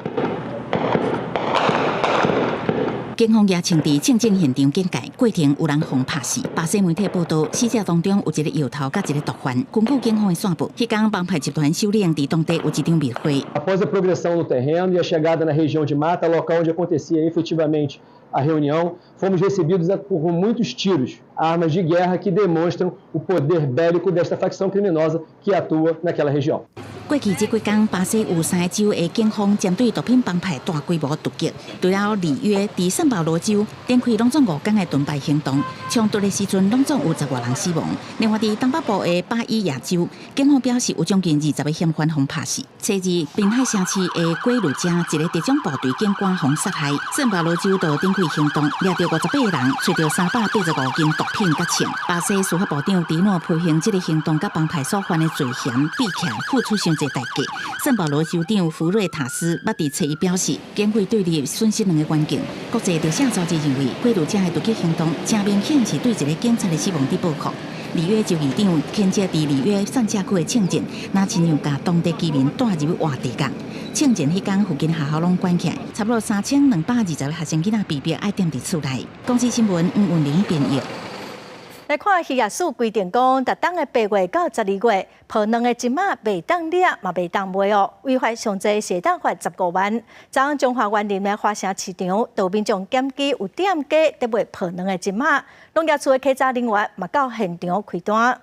[SPEAKER 2] 警方也槍佇槍戰現場警戒，過程有人予拍死。巴西媒體報導，死者當中有一個藥頭佮一個毒販。根據警方的線報，彼工幫派集團首領佇當地有一場密會。
[SPEAKER 23] Após a progressão no terreno e a chegada na região de mata, local onde acontecia efetivamente a reunião, fomos recebidos por muitos tiros, armas de guerra que demonstram o poder bélico desta facção criminosa que atua naquela região.
[SPEAKER 2] 過去這幾工，巴西有三個州的警方針對毒品幫派大規模突擊。除了里約，佇聖保羅州展開攏總5工的盾牌行動，衝突的時陣攏總有10外人死亡。另外，佇東北部的巴伊亞州，警方表示有將近20個嫌犯予拍死。初二，濱海城市的圭魯加一个特種部隊警官予殺害。聖保羅州就展開行動，掠著58個人，揣著385斤毒品佮槍。巴西司法部長迪諾批評這个行動佮幫派所犯的罪嫌比起來，付出傷濟代價。聖保羅州長弗瑞塔斯捌佇初一表示，警匪對立損失兩個關鍵。國際特赦組織認為，圭魯加的突擊行動誠明顯是對一个警察的死亡佇報復。里約州議長譴責佇里約散社區的槍戰，若親像共當地居民帶入活地獄。槍戰彼工附近學校攏關起來，差不多3220個學生囡仔被逼愛踮佇厝內。公視新聞黃雲玲編譯。
[SPEAKER 1] 來看漁業署規定講，逐冬的8月到12月，抱卵的金仔袂當掠，嘛袂當賣哦。違法上濟是會當罰15萬。昨昏彰化員林的華城市場，就民眾檢舉有店家佇賣抱卵的金仔，農業處的稽查人員嘛到現場開單。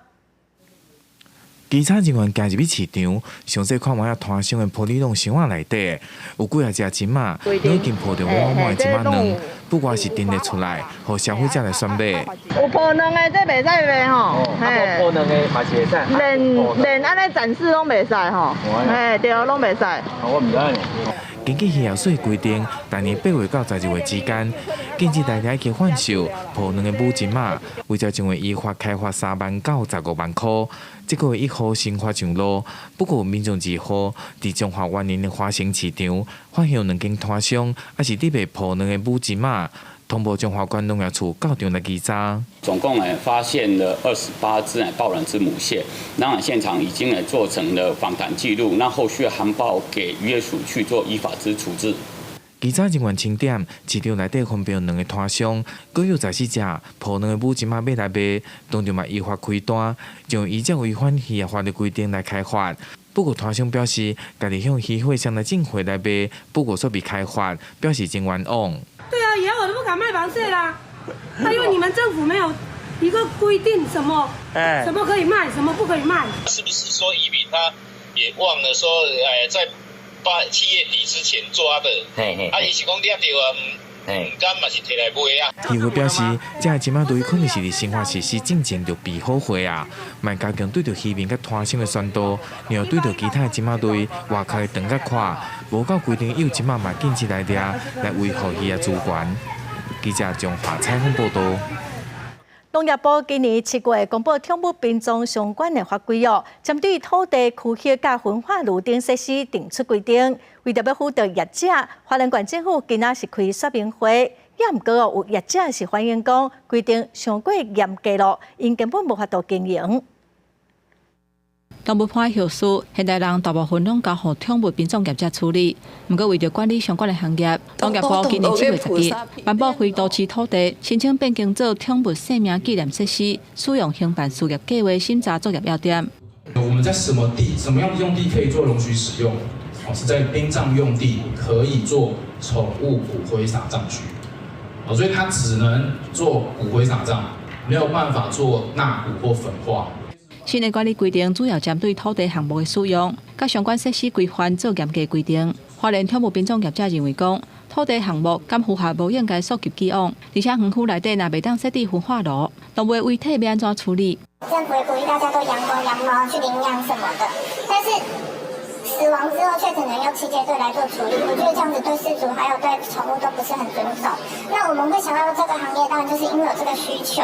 [SPEAKER 3] 稽查人員行入去市場，詳細看覓仔攤商的玻璃籠箱仔內底，有幾仔隻金仔，攏已經抱著滿滿的金仔卵，不過是陳列出來，予消費者來選買。
[SPEAKER 5] 有抱卵的，這袂使賣吼。
[SPEAKER 8] 嘿，抱卵的嘛是會使。
[SPEAKER 5] 連按呢展示攏袂使吼。嘿，對，攏袂使。
[SPEAKER 8] 我毋知。
[SPEAKER 3] 根據漁業署規定，逐年8月到12月之間，禁止大家去販售抱卵的母金仔，違者將會依法開罰3萬到15萬箍。這個月1號新法上路，不過民眾2號佇彰化員林的華城市場發現兩間攤商，猶是佇賣抱卵的母金仔，通報彰化縣農業處到場來稽查。
[SPEAKER 24] 總共發現了28隻抱卵之母蟹，那現場已經做成了訪談記錄，那後續函報給漁業署去做依法之處置。
[SPEAKER 3] 稽查人員清點市場內底分別有兩个攤商，閣有14隻抱卵的母金仔欲來賣，當場嘛依法開單，將依照違反漁業法的規定來開罰。不過攤商表示，家己向漁貨商來進貨來賣，不過煞被開罰，表示真冤枉。
[SPEAKER 25] 對啊，以後我都不敢賣螃蟹啦。因為你們政府沒有一個規定，什麼，什麼可以賣，什麼不可以賣。
[SPEAKER 26] 是不是說漁民他也忘了說，在7月底之前抓的？啊，伊是講掠著啊，毋敢嘛是提來賣啊。
[SPEAKER 3] 漁會表示，這个金仔類可能是佇新華實施進前就備好貨啊，嘛加強對著漁民佮攤商的宣導，然後對著其他的金仔類外殼的長較闊，無夠規定幼金仔嘛禁止來掠，來維護漁業資源。記者彰化採訪報導。
[SPEAKER 1] 農業部今年7月公布寵物殯葬相關的法規哦，針對土地區域佮焚化爐等設施定出規定。為著欲輔導業者，花蓮縣政府今仔是開說明會，也毋過有業者是反映講規定傷過嚴格囉，𪜶根本無法度經營。
[SPEAKER 19] 動物伴後事，現代人大部分攏交予寵物殯葬業者處理。毋過為著管理相關的行業，農業部今年7月11日頒布非都市土地申請變更做寵物生命紀念設施使用興辦事業計劃審查作業要點。
[SPEAKER 27] 我們在什麼地、什麼樣的用地可以做容許使用？哦，是在殯葬用地可以做寵物骨灰撒葬區。哦，所以它只能做骨灰撒葬，沒有辦法做納骨或焚化。
[SPEAKER 19] 新的管理規定主要針對土地項目的使用，佮相關設施規範做嚴格規定。花蓮寵物殯葬業者認為講，土地項目敢符合無應該溯及既往，而且園區內底若袂當設置焚化爐，動物遺體欲按怎處理？
[SPEAKER 28] 政府也鼓勵大家都養狗養貓去領養什麼的，但是死亡之後卻只能用清潔隊來做處理，我覺得這樣子對飼主還有對寵物都不是很尊重。那我們會想到這個行業，當然就是因為有這個需求。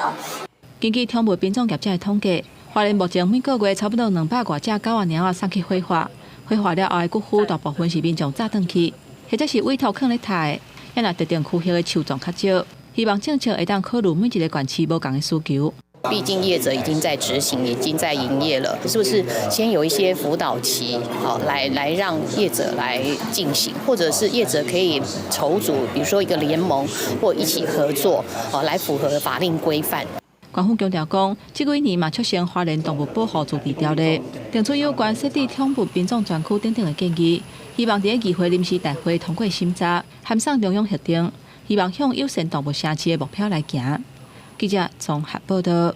[SPEAKER 19] 根據寵物殯葬業者的統計，花蓮目前每個月差不多200外隻狗仔貓仔送去火化，火化了後的骨灰大部分是民眾紮轉去，或者是委託囥咧刣的。也若特定區域的樹叢較少，希望政策會當考慮每一个縣市無仝的需求。
[SPEAKER 29] 畢竟業者已經在執行，已經在營業了，是不是先有一些輔導期，好來讓業者來進行，或者是業者可以籌組，比如說一個聯盟或一起合作，哦，來符合法令規範。
[SPEAKER 19] 官方強調講，這幾年嘛促成花蓮動物保護自治條例，定出有關設置寵物殯葬專區等等的建議，希望佇議會臨時大會通過審查，函送中央核定，希望向友善動物城市的目標來行。記者綜合報導。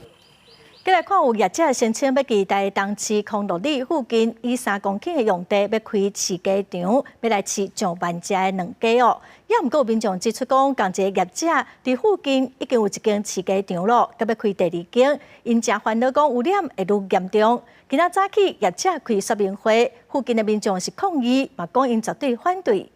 [SPEAKER 1] 繼來看有業者聲稱欲佇台東市康樂里附近以3公頃的用地欲開飼雞場，欲來飼上萬隻的卵雞哦。也毋過有民眾指出講，仝一個業者佇附近已經有一間飼雞場囉，閣欲開第二間，𪜶誠煩惱講污染會愈嚴重。今仔早起業者開說明會，附近的民眾是抗議，嘛講𪜶絕對反對。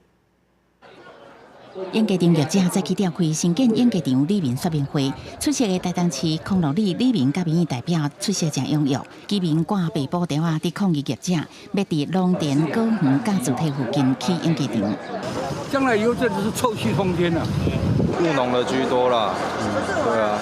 [SPEAKER 2] 養雞場業者早起召開新建養雞場里民說明會，出席的台東市康樂里里民佮民意代表出席誠踴躍，居民掛白布條仔佇抗議業者，欲佇農田果園佮住宅附近起養雞場。
[SPEAKER 30] 將來以後這就是臭氣沖天了。
[SPEAKER 31] 務農的居多啦，對啊，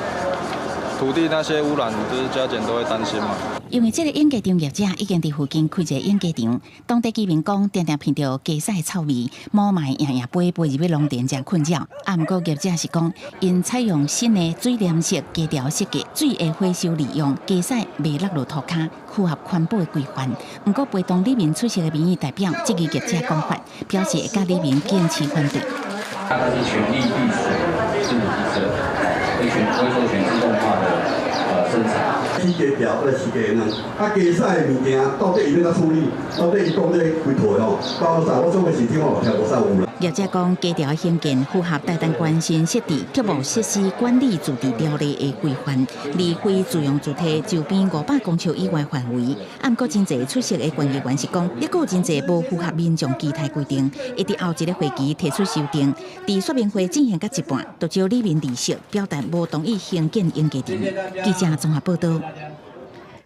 [SPEAKER 31] 土地那些污染就是加減都會擔心嘛。
[SPEAKER 2] 因為這个養雞場業者已經佇附近開一个養雞場，當地居民講，定定聞著雞屎臭味，毛霾掖掖飛飛入去農田，誠困擾。啊，毋過業者是講，𪜶採用新的水簾式雞巢設計，水會回收利用，雞屎袂落落塗跤，符合環保的規範。毋過，陪同里民出席的民意代表質疑業者講法，表示會佮里民堅持反對。
[SPEAKER 4] 它是全力避水自一個回收全自動化的生產。
[SPEAKER 6] 飼雞條來飼雞卵，啊雞屎的物件到底伊欲按怎處理？到底伊講這規套吼，包括啥？我做個市長我嘛聽無啥有啦。
[SPEAKER 2] 業者講，雞巢興建符合台東縣新設置畜牧設施管理自治條例的規範，離非自用住宅周邊500公尺以外範圍。啊，毋過真濟出席的縣議員是講，抑閣有真濟無符合民眾期待規定，會佇後一个會期提出修訂。佇說明會進行到一半，就招里民離席，表達無同意興建養雞場。記者綜合報導。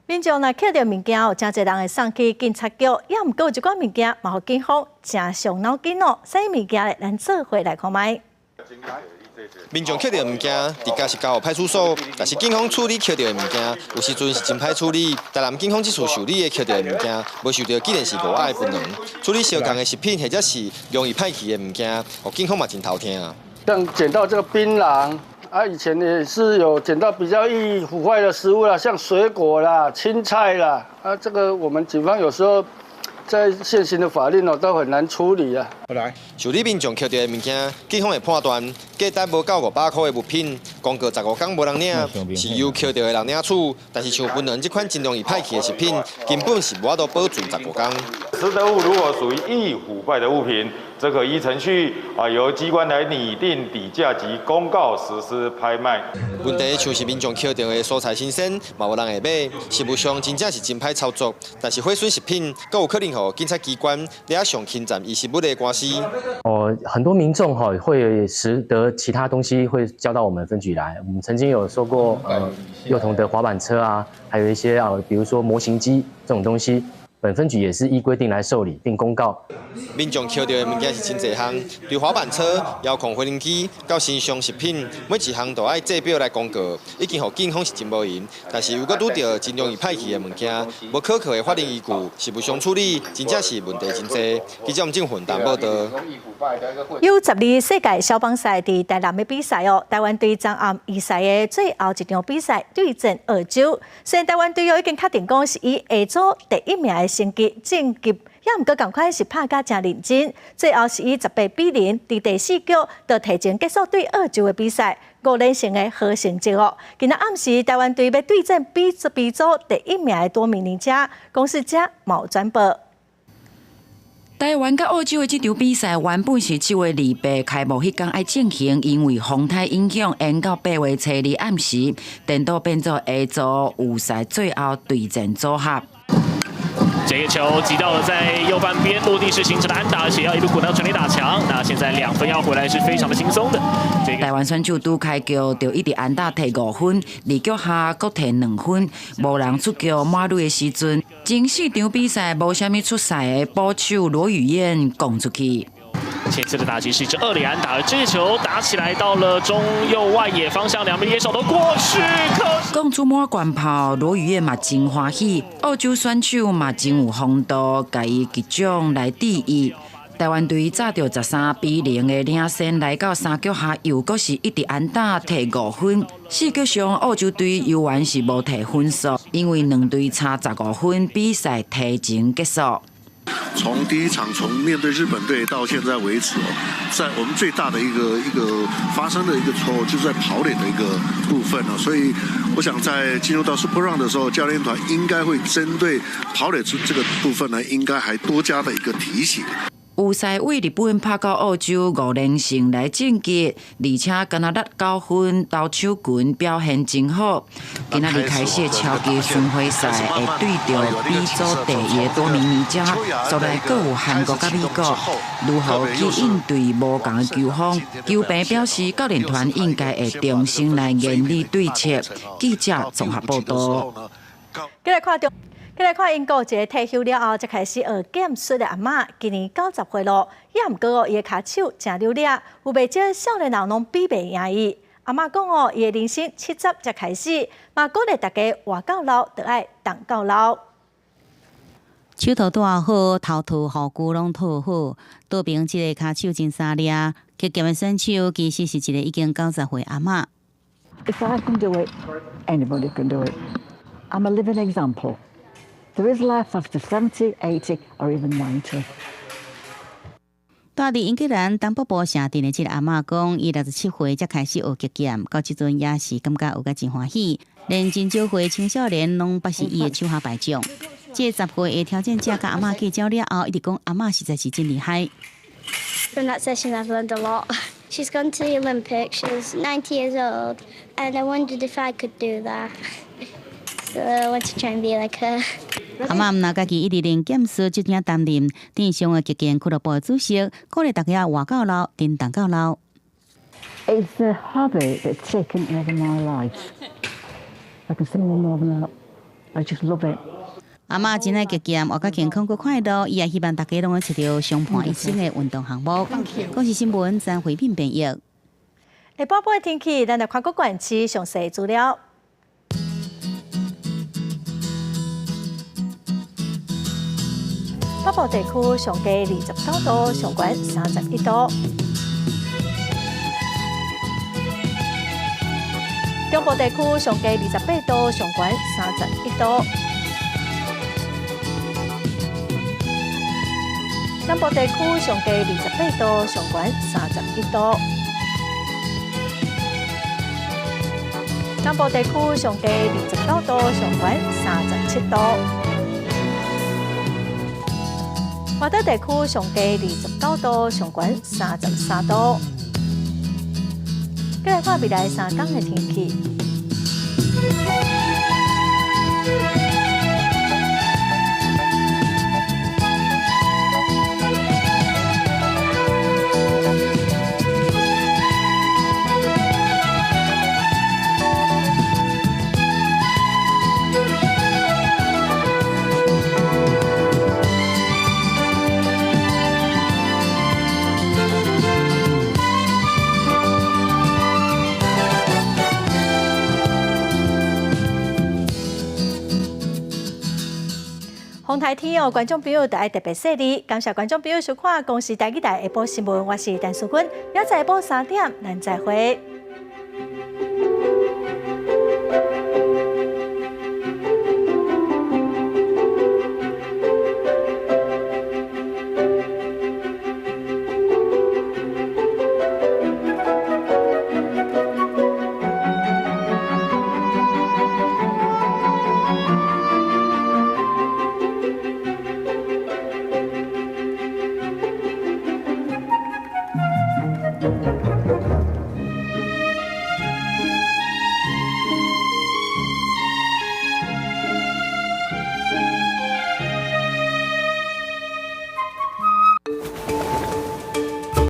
[SPEAKER 1] 民眾若抾著物件，有誠濟人會送去警察局，也毋過有一寡物件嘛，予警方誠傷腦筋哦。啥物件咧？咱做伙來看覓。
[SPEAKER 7] 民眾抾著物件，直接是交予派出所，但是警方處理抾著的物件，有時陣是真歹處理。台南警方這次受理的抾著的物件，無受著既然是五愛檳榔，處理相仝的食品或者是容易歹去的物件，予警方嘛真頭疼。
[SPEAKER 30] 像撿到這個檳榔。啊，以前也是有撿到比較易腐壞的食物啦，像水果啦、青菜啦，啊，這個我們警方有時候在現行的法令哦，都很難處理啊。
[SPEAKER 7] 來，受理民眾抾著的物件，警方會判斷價值無夠500塊的物品，公告15天無人領，是由抾著的人領取。但是像檳榔這款真容易歹去的食品，根本是無法度保存15天。
[SPEAKER 9] 拾得物如果屬於易腐敗的物品，則可依程序啊，由機關來擬定底價及公告實施拍賣。
[SPEAKER 7] 問題像是民眾抾著的蔬菜新鮮，嘛無人會買，實務上真正是真歹操作。但是毀損食品，閣有可能予警察機關惹上侵佔遺失物的官司。
[SPEAKER 11] 哦，很多民眾哈會拾得其他東西，會交到我們分局來。我們曾經有收過幼童的滑板車啊，還有一些啊，比如說模型機這種東西。本分局也是依規定來受理並公告。
[SPEAKER 7] 民眾抾著的物件是真濟項，對滑板車、遙控飛行機到新鮮食品，每一項都愛製表來公告，已經予警方是真無閒。但是如果拄著真容易歹去的物件，無可靠的法律依據，實務上處理真正是問題真濟。記者吳正雲報導。
[SPEAKER 1] U12世界消防賽佇台南的比賽哦，台灣隊昨暗預賽的最後一場比賽對陣澳洲。雖然台灣隊已經確定講是以下組第一名的成績晉級，也毋過仝款是拍甲誠認真，最後是以18比0佇第四局就提前結束對澳洲的比賽，5連勝的好成績哦。今仔暗時台灣隊欲對陣 B 組第一名的多米尼加，公視遮嘛有轉播。
[SPEAKER 12] 台灣佮澳洲的這場比賽原本是7月28開幕彼工愛進行，因為風颱影響，延到8月初二暗時，顛倒變做下組預賽最後對戰組合。
[SPEAKER 13] 這個球擊到了在右半邊落地是形成了安打，而且要一路滾到全壘打牆。那現在2分要回來是非常的輕鬆的。這個
[SPEAKER 12] 台灣選手拄開局就一直安打提5分，二局下閣提2分，無人出局滿壘的時陣，前四場比賽無啥物出賽的捕手羅宇燕攻出去。
[SPEAKER 13] 前次的打擊是一支二壘安打，而這個球打起來到了中右外野方向，兩邊野手都過去。
[SPEAKER 12] 講出滿貫炮，羅宇燕嘛真歡喜，澳洲選手嘛真有風度，共伊擊掌來致意。台灣隊紮著13比0的領先，來到三局下又閣是一直安打提5分。四局上澳洲隊猶原是無提分數，因為兩隊差15分，比賽提前結束。
[SPEAKER 14] 從第一場從面對日本隊到現在為止哦，在我們最大的一個發生的一個錯誤，就是在跑壘的一個部分哦，所以我想在進入到 Super Round 的時候，教練團應該會針對跑壘這個部分呢，應該還多加的一個提醒。
[SPEAKER 12] 預賽對日本拍到澳洲5連勝來晉級，而且敢若得9分投手群表現真好。今仔日開始的超級巡迴賽會對著 B 組第一的多米尼加，所來閣有韓國佮美國，如何去應對無仝的球風？球評表示，教練團應該會重新來研擬對策。記者綜合報導。
[SPEAKER 1] 繼來看英國一个退休了後，才開始學劍術的阿嬤，今年90歲囉，也毋過哦，伊的跤手誠流利，有袂少少年人攏比袂贏伊。阿阿嬤講哦，伊的人生70才開始，嘛鼓勵大家活到老，就愛動到老。
[SPEAKER 2] 手套戴好，頭套護具攏套好，倒爿這个跤手真三掠，擊劍的選手其實是一個已經90歲阿嬤。
[SPEAKER 5] If I can do it, anybody can do it. I'm a living example. There is life after 70, 80 or even 90.
[SPEAKER 2] 住佇英格蘭東北部城鎮的這个阿嬤講，伊67歲才開始學擊劍，到這陣也是感覺學甲真歡喜，連真少歲青少年攏捌是伊的手下敗將。這個10歲的挑戰者佮阿嬤計較了後，一直講阿嬤實在是真厲害。
[SPEAKER 28] From that session, I've learned a lot. She's gone to the Olympics. She's 90 years old, and I wondered if I could do that. So I want to try and be like her.
[SPEAKER 2] 阿嬤毋但家己一直練劍術，這正擔任鎮上的擊劍俱樂部的主席，鼓勵大家活到老，振動到老。
[SPEAKER 5] It's a hobby that's taken over my life. I can say no more than that. I just love it.
[SPEAKER 2] 阿嬤真愛擊劍，活較健康閣快樂，伊也希望大家攏會揣著相伴一生的運動項目。公視新聞曾慧敏編譯。
[SPEAKER 1] 下晡晡的天氣，咱來看各縣市詳細資料。北部地區上低29度，上懸31度。中部地區上低28度，上懸31度。南部地區上低28度，上懸31度。南部地區上低29度，上懸37度。外島地區上低29度，上懸33度。過來看未來3工的天氣。風颱天哦，觀眾朋友著愛特別細膩。感謝觀眾朋友收看《公視台語台下晡新聞》，我是陳淑芬，明仔載下晡3點，咱再會。